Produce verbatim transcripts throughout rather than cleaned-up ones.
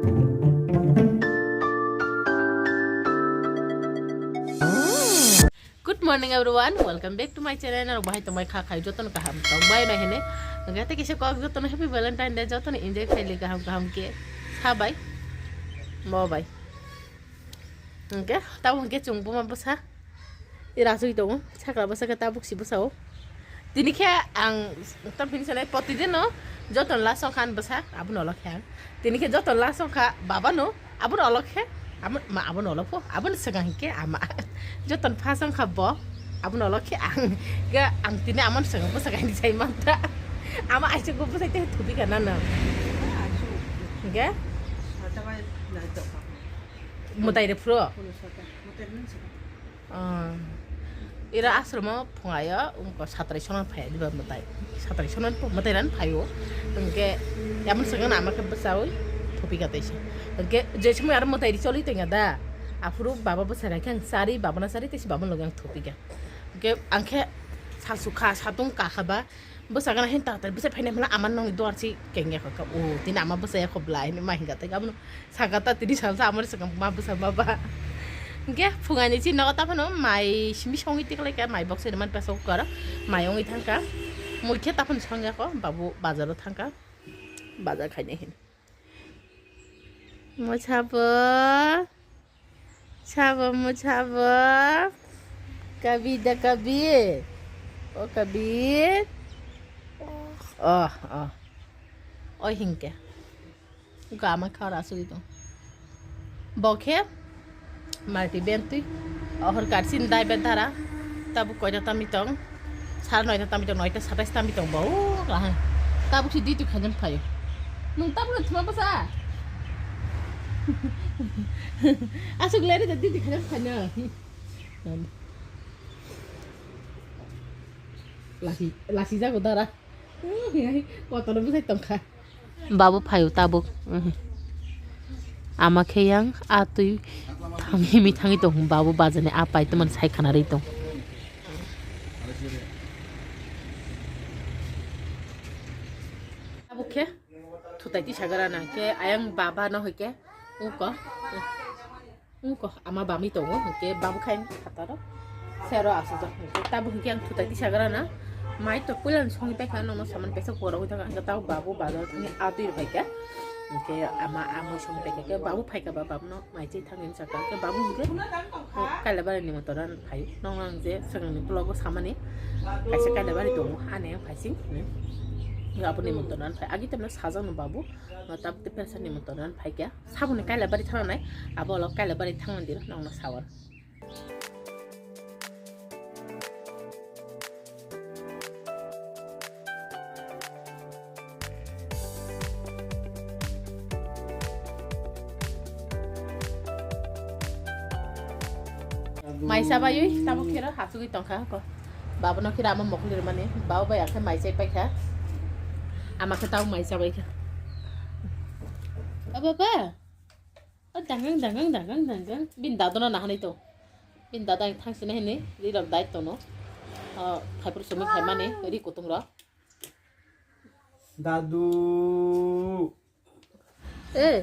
Good morning everyone, welcome back to my channel. Norok bahai tongbai kha khai jotono kaham tongbai na hene. Hwnkhe tei kisa kok jotono happy Valentine day, jotono enjoy khaili kaham kaham khe sabai. Mo bai. Hwnkhe tabo hwnkhe chwng buma bwsa. Ira asugwi tongo, sakra bwsa khe tabuk si bwsao. Tini khe ang tam phini sanai protidino jotono last song kha ani bwsa, abono olok khe ang. Tini khe jotono last song kha babano, abono olok khe, amo-, ma abono olok pho, abono swkang hinkhe ama. Jotono first song kha bo, abono olok khe ang. Ga ang tini amon swkang bwsa kaini sai manta. Ama aisuk bo bwsai tei thubi kana no. Ga? Mwtai re phuro. Ah. Ira asromo phungayo, umko satrai sonan phai diba mwtai. Satrai sonan po mwtai ran phaio. Hwnkhe yamon swngo na ama khe bwsawi thopika taisa. Hwnkhe je somoy aro mwtai ri choli tongya da. Aphuru baba bwsa khe ang sari, baba na sari, tei si baba logi ang thopika. Hwnkhe ang khe sal sukha, satung kakha ba. Bwsa gana hin tatar bwsa phaina phana ama nongni duar si kengya kha. O tini ama bwsa ya khobla hini ma hinga tei abono saka ta tini salsa amari saka ma bwsa ma ba. Hingke phungani si nogo ta phano mai simi songi tiklai ka mai box ni man pesa kukar mai ongoi thangka. Mui khe ta phano songya kho babu bazaro thangka. Bazar khaina hin. Mo sabo. Sabo mo sabo. Kabi da kabi. O kabi. Oh, oh. Oi hingke. Gama khara sui to. Bokhe. Malti bentui. Ohor karsin dai bentara. Tabu koita tami tong. Sar noita tami tong, noita satais tami tong bo. O, lahai. Tabuk si duty khaina phaio. Nung tabuk thuma basa. Asuk lere da duty khaina phaina. Lasi, lasi jago dara. Kotor bwsai tongkha. Babu phaio tabuk. Ama khe yang a twi thangwi mi thangwi tong babu bajani a pai tongmani sai khana rwi tong. Tabuk khe thutai tisa gara na khe ayang baba no hoi khe uko. Wngkha ama bamwi tongo, hwnkhe babu khai phataro sero aswkjak, hwnkhe tabuk hwnkhe ang thutai tisa gra na. Mai to puila ni songwi paikha, nokno saman kaisa kwrwngwi thangkha, hwnkhe tabuk babu bazar thangwi a twi rw phaikha. Hwnkhe ama a mui songwi paikha, hwnkhe babu phaikha ba babuno mai chai thangwi sakha, hwnkhe babu hwnkhe Kailabari nimantron phai. Nokno ang je swkangni vlog o samani kaisa Kailabari tongo, ani ang phaising. Hwnkhe abo nimantron phai, agi tamno sajak no babu, tabuk tei pressure nimantron phaikha. Saboni Kailabari thangna nai, abo ulo Kailabari thangna dilo nokno sawan. Mai chabai ui, tamo khero hachugwi tongkha hoko. Babono khero ama mokol rimani, babo bai akhe mai chai paikha. Ama khe tamo mai chabai kha. O baba. O dangang, dangang, dangang, dangang. Bini dadona nahanai to. Bini dada ang thangsinai hini, ri rok dai tono. O, phaipur sumi phaimani, ri kutung rok. Dadu. Eh.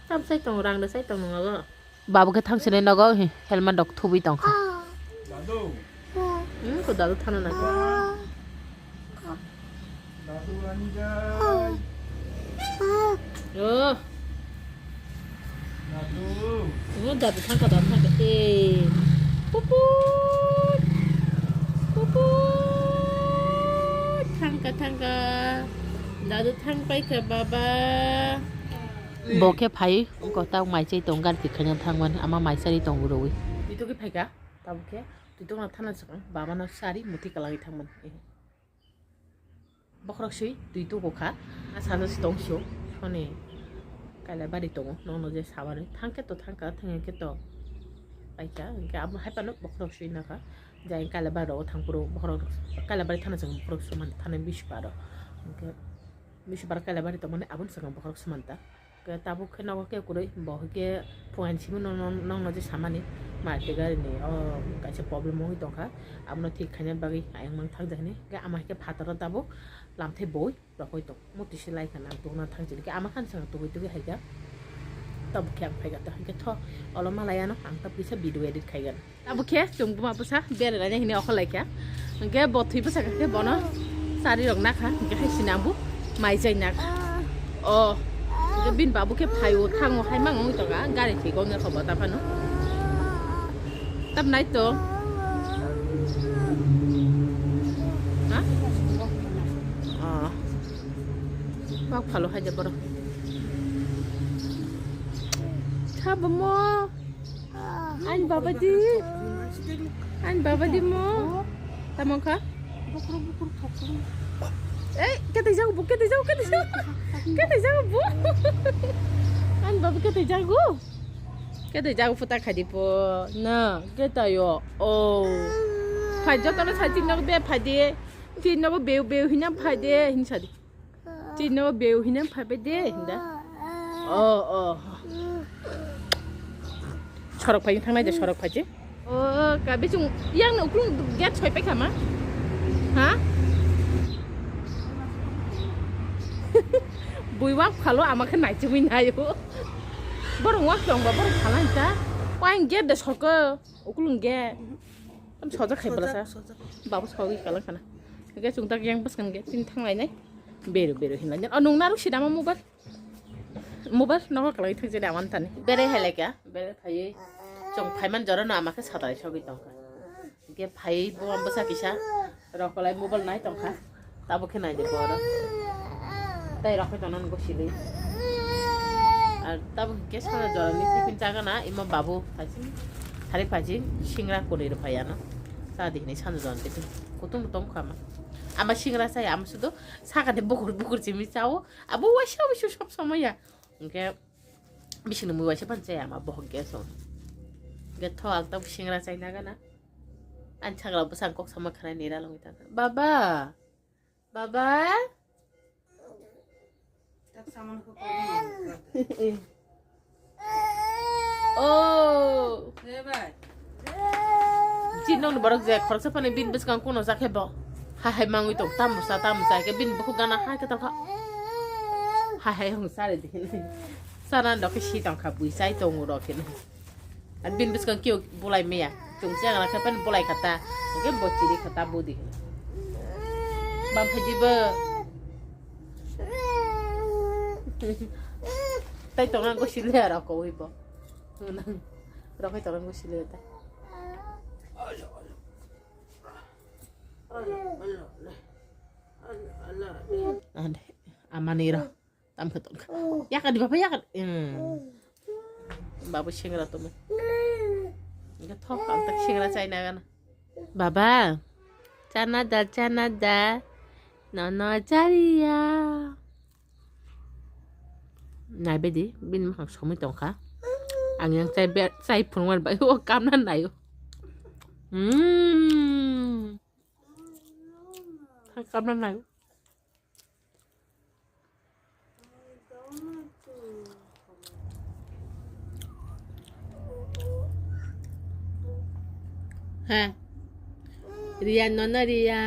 Tam sai tong, rang da sai tong nungo. Babu khe thangsinai nogo, hi, helmet rok thubui tongkha. Dadu. Hmm, ko dadu thana na ko. Dadu ani jai. Oh. Dadu. Oh, dadu thangka, dadu thangka. Eh. Puput. Puput. Thangka, thangka. Dadu thangpai kha, baba. Bo khe phai, ko ta mai chai tong, gan tikhaina thangmani, ama mai chari tong rwi. Tito khe phaika, tabuk khe. Twi tongna thana swkang, babano sari muti kwlangwi thangmani. Bokhorok swi twi tugo kha, a salo si tong sio, soni Kailabari tongo, nono je sabani, thangkhe to thangkha, thangya khe to paikha, hinkhe abo hai phano bokhorok swi nakha, jai Kailabari rogo thangphuru bokhorok, Kailabari thana swkang bokhorok sumani thana bisi paro, hinkhe bisi paro Kailabari tongmani aboni swkang bokhorok sumanta. Ke tabuk khe nogo ke kwrwi, bo hwnkhe phuaini simi no, no, nokno je samani, marti gari ni o kaisa problem wngwi tongkha, abono thik khaina bagwi ayang mang thang jakni, ke ama hwnkhe phataro tabuk lamthai boi rokoi tong, muti se lai khana ang tongna thang jili, ke ama khan saka tugui tugui hai kha, tabuk khe ang phai kha, to hwnkhe tho, olo malai ano ang tabuk kisa video edit khai gana. Abo khe chwng buma bwsa bere raina hini okholai kha. Hwnkhe bo thwi bwsa kha khe bono chari rok nakha. Hwnkhe hai sini ang bo mai chai nak. O. Hwnkhe bini babu khe phaio thango hai mang wngwi tongkha. Gari thwi kok nokha bo ta phano. Tab nai to. Ha? O. Bak phalo hai de borok. Kha bomo. Ani baba di. Ani baba di mo. Tamo kha? Bukur bukur khapung. Eh, kete jago bu, kete jago, kete jago. Kete jago bu. Ani baba kete jago. Kete jago puta khadi po. Na, kete yo. Oh. Phai joto no sai tin no be phai di. Tin no be be hina phai de, hin sadi. Tino beu hina phaibai de hinda. Oh, oh. Sorok phai thangnai de sorok phai je. Oh, ka bisung yang na uklung gate soi pai kama. Ha? Bui wak phalo ama khe nai chimui nayo. Borok wak tong ba borok phala hinta. Wain gate de soko uklung gate. Am soja khai bala sa. Soja, soja. Babu sogwi kalang kana. Ge sung tak yang bas kan ge tin thanglai nai. Beru, beru hinlai. Oh, nung naruk sidama mobile. Mobile nogo kalai thang jani awan tani. Bere heleka, bere phai. Chong phaiman jora no ama khe satai sogwi tongkha. Ge phai bo bwsa kisa. Rokolai mobile nai tongkha. Tabo khe nai de boro. Tai rokhe tonan go sili. Ar tabo khe sana jora ni tiffin chaga na ima babu phai. Hari phai singra kuni ro phai ano. Sa di ni sana jora tiffin. Kutung tongkha ma. Ama singra sai ama sudo. Sakani bukur bukur chimi chao. Abo waisa waisa sob somoi ya. Hwnkhe bisingni mui waisa phano chaya ama bohok gas o. Hwnkhe tho ang tabuk singra chaina gana. Ani sakla bwsang kok sama khanai nira longwi tangkha. Baba! Baba! Oh. Chin nong borok je khoroksa pani bin bwskang kuno jakhe bo. Hai hai mangwi tong, tamo sa, tamo sa, ke bin bukhuk gana hai khe tongkha. Hai hai hung sare de. Sana dokhe si tongkha, bui chai tongo rok khe. Ar bin bwskang kio bulai maya. Chwng cheng rakhe pen bulai khata. Hwnkhe bo chiri khata budi. Bam phaidi bo. Tai tongo ang sili aro kowi bo. Rok hai tongo sili ta. Ande, amani ro. Tam khe tongkha. Yakar di baba, yakar. Hmm. Babu singra tomo. Enggak thok, ang tak singra chaina gana. Baba, chana da, chana da. Nono chariya. Nai bedi, bin makhang somoi tongkha. Ang yang chai be, chai phunukmani bai, o kamna naio. Hmm. Kamna naio. Ha. Riya, nono Riya.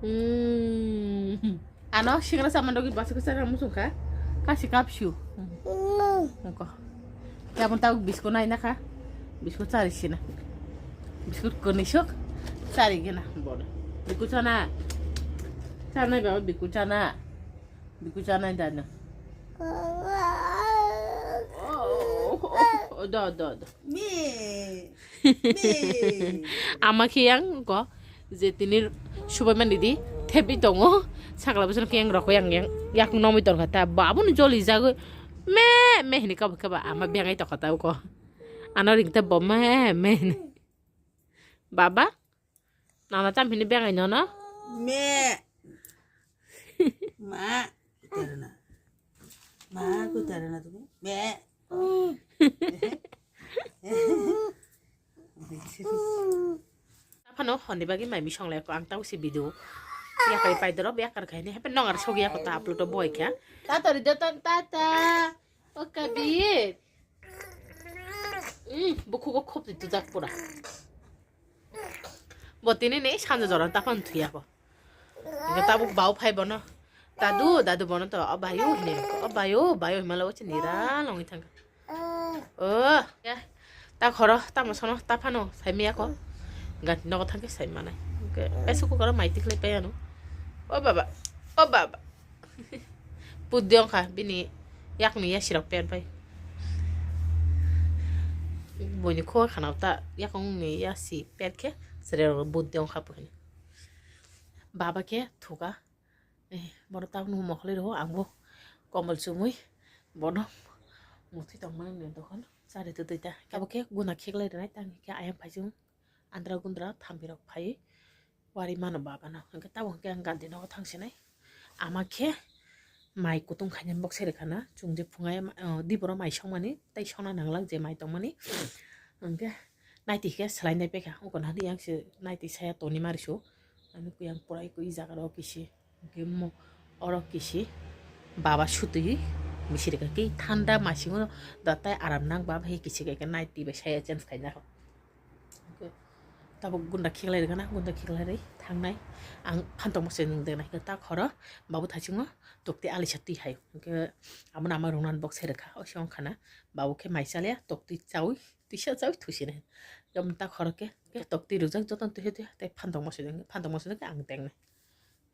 Hmm. Ano singra sama dogi basa kasa kamu sungka. Kasi kapsu. Nako. Yabon tau biskut nai naka. Biskut sari sina. Biskut koni sok. Sari gina. Bodo. Biskut sana. Sana baba biskut sana. Biku janai dana. Oh, oh, oh, oh, do, do, do. Me. Me. Ama khe yang ko je tini subai mani di thebi tongo. Sakla bwsano khe yang rokho yang, yang yak nomwi tongkha ta. Babuni joli jagwi me, me hini kabo khe ba ama bengai tongkha ta uko. Ano ring ta bo me, me hini. Baba? Nana cham hini bengai nono? Me. Ma. Kutarana. Ma, kutarana tumi. Me. Aphano honni bagwi mai misong lai ko ang tau si video. Yakai paidoro, yakar khaini, hape nongar sogya ko ta upload o boy kha. Tata ri jotan tata. O kabir. Mm, bukhugo khop di tujak pura. Bo tini ni sanja jora ta phan thuya ko. Tabuk bau phai bono. Dadu, dadu bono to, o bayo, hini ko, o bayo, bayo, himala o chini ra, longi thang. Oh, ya. Ta khoro, ta mosono, ta phano, sai miya ko. Gati nogo thangke sai manai. Oke, pesu ko koro mai tikle pe ano. O baba, o baba. Put diong kha, bini yak ni ya sirok per bai. Boni kho khana ta, yakong ni ya si per khe, sere ro but diong kha puhini. Baba khe thuka. Eh, bono tabuk nung mokholwi rwo, ang bo kombol chumui bono muthwi tongmani ni dokhon chari twtwi ta. Abo khe guna khiklai rwnai, tang khe ayang phai chwng andra gundra thambi rok phai wari mano baba no. Hwnkhe tabuk hwnkhe ang gandi nogo thang sinai. Ama khe mai kutung khainani bok se rwkha na, chwng je phungai ma-, oh, diboro mai songmani tei songna nanglak je mai tongmani. Hwnkhe naitwi khe swlai nai pekha, wngkha na hwnwi yang se naitwi saya toni mari su. Ani kuyang pura ikwi jaga rok kisi. Hwnkhe mo-, oro kisi baba sutwi misiri kha ki thanda masingo da tai aram nang baba he kisi kha khe naitwi bai saya change khaina. Hwnkhe tabuk gunda khiklai rwkha na, gunda khiklai rwi thangnai. Ang phantok mosai nung denai khe ta khoro babu thaichungo tokti alisa twi hai. Hwnkhe amo nama rungnan bok se rwkha o se wngkha na babu khe mai chaliya tokti chawi twisa chawi thusinai. Hwnkhe ta khoro khe tokti rwjak jotono twi twi tei phantok mosai phantok mosai khe ang tengnai.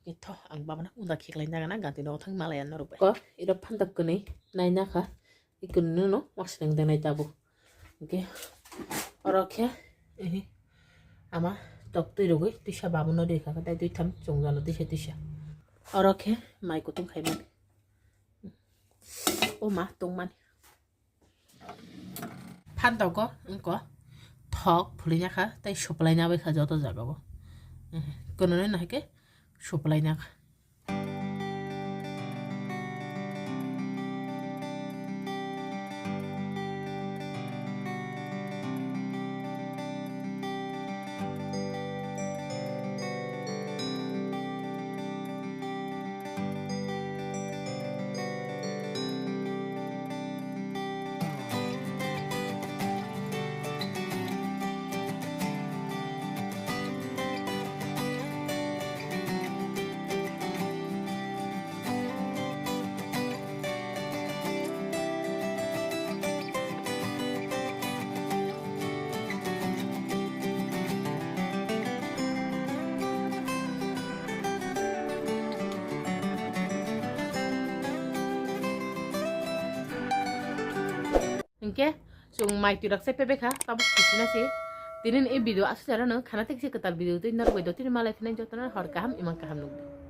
Itho ang babana unda khiklai nagana ganti no thang malaya norok bai. Ko iro phantok kwnwi nai nakha. Ikun no no maksa nang denai tabu. Oke. Oro khe ehi ama tok twi rogwi twisa babu no ri kha tai twi tham chungjalo twisa twisa. Oro khe mai kutung khai mani. O ma tong mani. Phantogo wngkha thok phulina kha tei suplaina bai kha joto jagao. Kwnwi no hai khe suplaina kha. Hinkhe chwng mai twirok se pebekha, tabuk khuchina se. Tini ni video aswk jora no khana tei kisa kwtal video twi norok bai do tini malai thinai jotono hor kaham imang kaham nukdi.